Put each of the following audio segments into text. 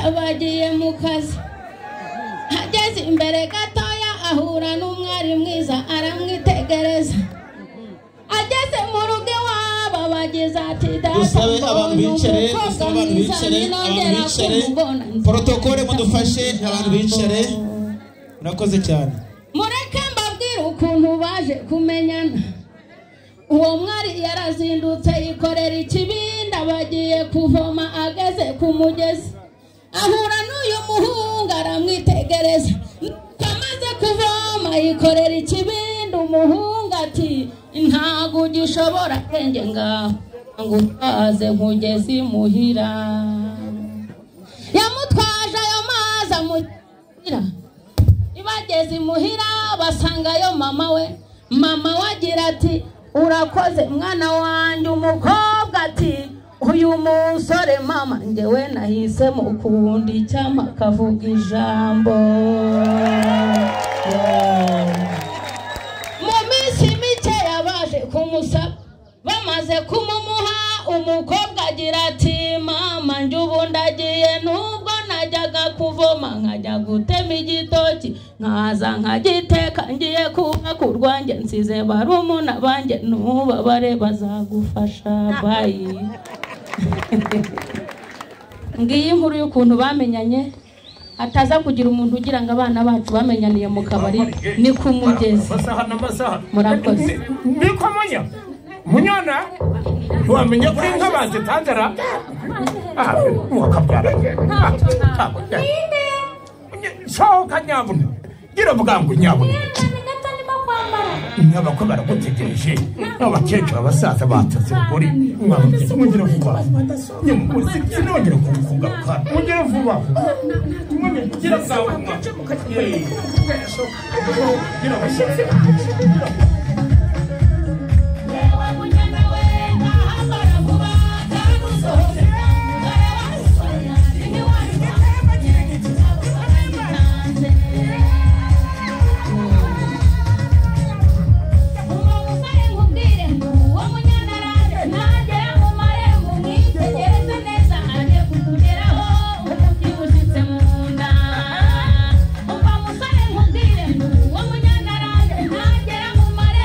Bagiye mu kazi, ageze imbere gatoya ahura n'umwari mwiza aramwitegereza. Ageze mu rugo iwabo bagize ati data Dusabe abantu mbonye bicare, umukobwa dusabe abantu mwiza, bicare, abantu ninongera bicare. kumubona Protokole mudufashe, abantu bicare. Murakoze cyane. Mureke mbabwire ukuntu baje kumenyana. Uwo mwari yarazindutse yikorera ikibindi, bagiye kuvoma. Ageze ku mugezi ahura n'uyu muhungu aramwitegereza. Nuko amaze kuvoma yikorera ikibindi, umuhungu ati ntabwo ugishobora kenge ngaho ngo utwaze nkugeze imuhira. Yamutwaje ayo mazi amugira. Ibageze imuhira basangayo mama we. Mama we agira ati urakoze mwana wanjye. Umukobwa ati uyu musore mama njyewe nahise mukunda, icyama akavuga ijambo. Mu minsi mike yabaje kumusaba, bamaze kumumuha umukobwa agira ati mama njye ubu ndagiye, nubwo najyaga kuvoma nkajya gutema igitoki nkaza nkagiteka, ngiye kubaka urwanjye nsize barumuna banjye, ntubabare bazagufasha bayi. Ngiyi inkuru y'ukuntu bamenyanye, ataza kugira umuntu ugira ngo abana bacu bamenyaniye mu kabari, ni ku mugezi. Amasaha n'amasaha. Murakoze. Niko munya munyana ntiwamenya ko inka bazitanzara wakabyara. Sohoka nyabuna, gira bwangu nyabuna, n'abakwe baragutegereje, abakecuru abasaza bataze ukuri. Mugire vuba, sinongere kugaruka, mugire vuba, gira bwangu, gira vuba. Umva musore nkubwire ngo uwo munyana araje, ntagera mu marembo.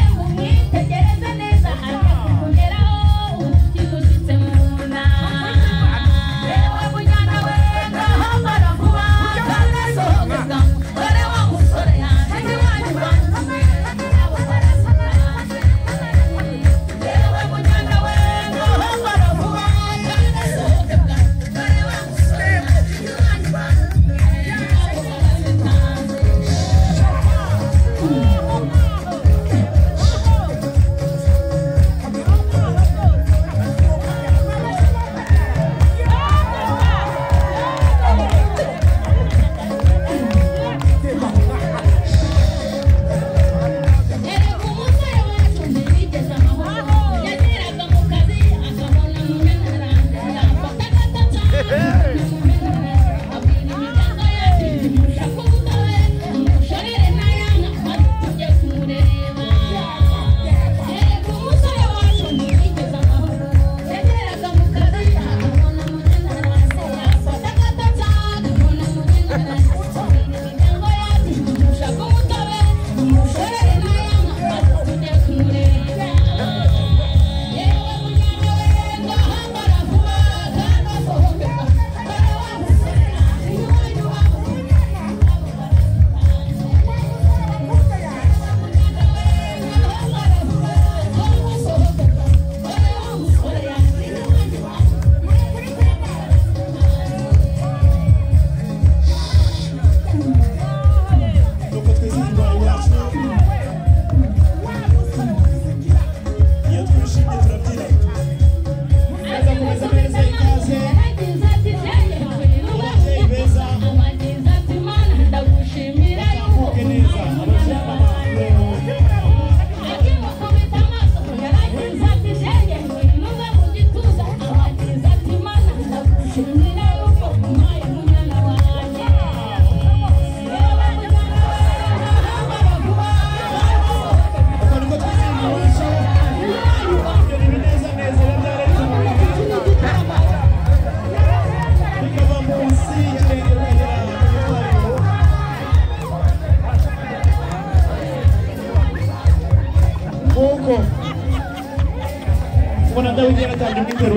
Kubona Dawidi yaratanze umwitero.